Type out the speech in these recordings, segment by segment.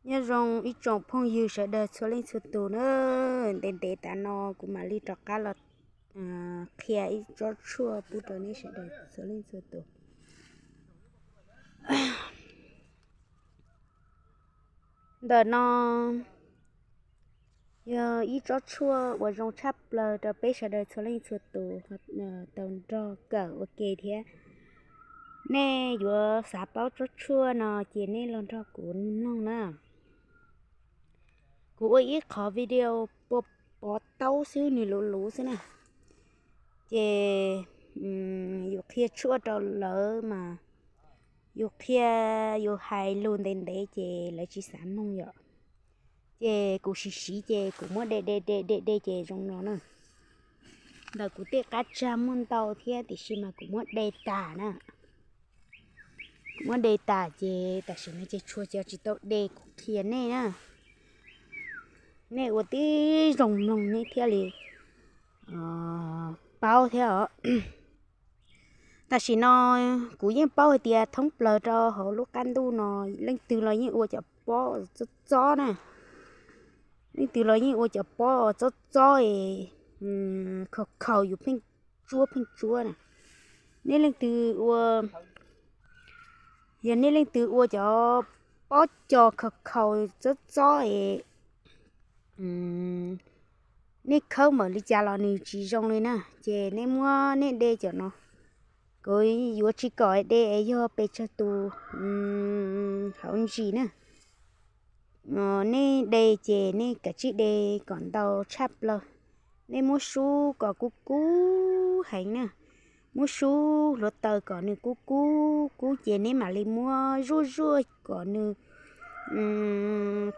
Nyob zoo ib tsoom phooj ywg sawv daws txhua leej txhua tus na, ntev ntev tas no kuv mam li rov qab los qhia ib tsob tshuaj pub rau nej sawv daws txhua leej txhua tus. Ntawm no yog ib tsob tshuaj uas zoo tshaj plaws rau peb sawv daws txhua leej txhua tus tau nrog kawm ua ke thiab. Nej yuav xav paub tsob tshuaj no ces nej los nrog kuv mloog na. Kuv ua ib qhov video pov taub xwb, nws luv luv xwb na, ces yus qhia tshuaj rau lawv mas yus qhia, yus hais lus ntev ntev ces lawv tsis xav mloog yom. Ces kuv siv siv ces kuv muab de de de de de ces zoo no na. Ntawm kuv tej qab tsag muaj ntau thiab tiam sis mas kuv muab de tas na. Kuv muab de tas ces tam sim no ces tshuav cov tsis tau de kuv qhia nej na. Nej ua tib zoo mloog nej thiaj li paub thiab os. Tam sim no kuv yeej paub hais tias thoob plaws rau hauv lub qab ntuj no leej twg los yeej ua cov pob txob txob na. Leej twg los yeej ua cov pob txob txob es khaus khaus yus pheej tsuab pheej tsuab na. Nej leej twg ua, yog nej leej twg ua cov pob cos khaus khaus txob txob es nej khawb npaum li cas los nws tsis zoo li na, ces nej muab nej de cov no. Kuv yuav tsis kom de es yog pes tsawg tus hauv ntsis na. Nej de ces nej kav tsij de kom ntau tshaj plaws. Nej muab sub kom kub kub heev na. Muab sub hluav taws kom nws kub kub kub ces nej mam li muab zuaj zuaj kom nws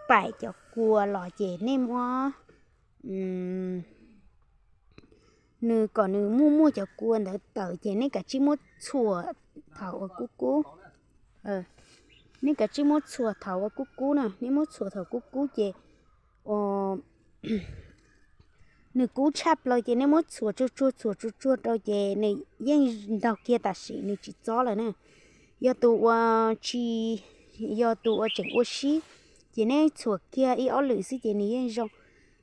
paim cov kua los ces nej muab nws kom nws muaj muaj cov kua ntawd tawm ces nej kav tsij muab txhuam thaum uas kub kub. Nej kav tsij muab txhuam thaum uas kub kub na, nej muab txhuam thaum kub kub ces nws kub tshaj plaws ces nej muab txhuam tsuag tsuag txhuam tsuag tsuag rau ces nws yeej ntaug kiag tam sim nws tsis txob lawm na. Yog tus ua tsis, yog tus ua tseem ua sib ces nej txhuam kiag ib ob lwm xwb ces nws yeej zoo.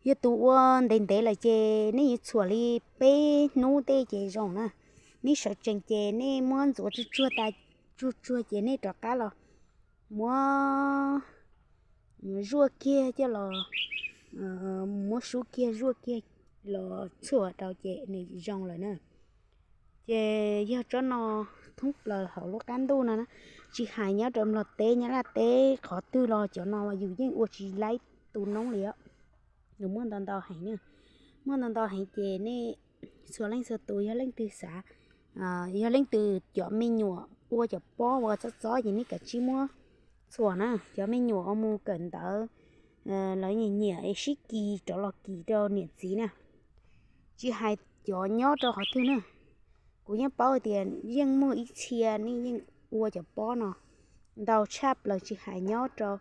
Yog tus ua ntev ntev lawm ces nej yuav txhuam li peb hnub tej ces zoo na. Nej sawv tsees ces nej muab ntxuav tsuag tsuag tas, tsuag tsuag ces nej rov qab los muab zuaj kiag coj los, muab sub kiag zuaj kiag los txhuam rau ces nws zoo lawm na. Ces yog tsob no thoob plaws hauv lub qab ntuj no na, tsis hais nyob rau Nplog teb Nyab Laj teb qhov twg los cov no yus yeej ua tsis laib tus noob li os. Nws muaj ntau ntau heev na, muaj ntau ntau heev ces nej txhua leej txhua tus yog leej twg xav, yog leej twg cov me nyuam ua cov pob uas txob txob ces nej kav tsij muab txhuam na, cov me nyuam uas mus kawm ntawv lawv nyiam nyiam sib kis rov los kis rau niam txiv na. Tsis hais cov nyob rau qhov twg na, kuv yeej paub hais tias yeej muaj ib txhia nej yeej ua cov pob no ntau tshaj plaws tsis hais nyob rau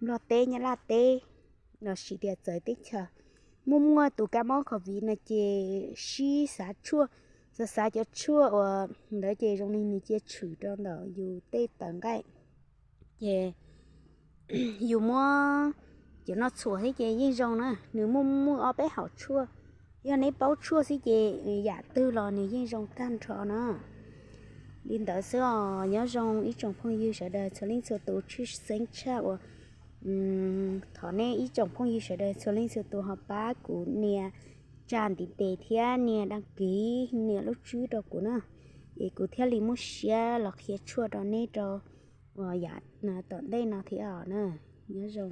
Nplog teb Nyab Laj teb lossis tias txawv teb chaws. Muaj muaj tus kab mob covid no ces sib xav tshuaj, xav xav cov tshuaj uas ntawd ces zoo li nws cia tshwm rau ntawm yus tej tawv nqaij. Ces yus muab cov no txhuam thiab ces yeej zoo na, nws muaj muaj ob peb hom tshuaj. Yog neb paub tshuaj xwb ces yam twg los nws yeej zoo tag nrho na. Li ntawd xwb os, nyob zoo ib tsoom phooj ywg sawv daws txhua leej txhua tus, tshwj xeeb tshaj uas thov nej ib tsoom phooj ywg sawv daws txhua leej txhua tus ho pab kuv nias tsa ntiv tes thiab nias đăng ký, nias lub tswb rau kuv na, es kuv thiaj li muaj siab los qhia tshuaj rau neb rau uas yam tom ntej no thiab os na. Nyob zoo.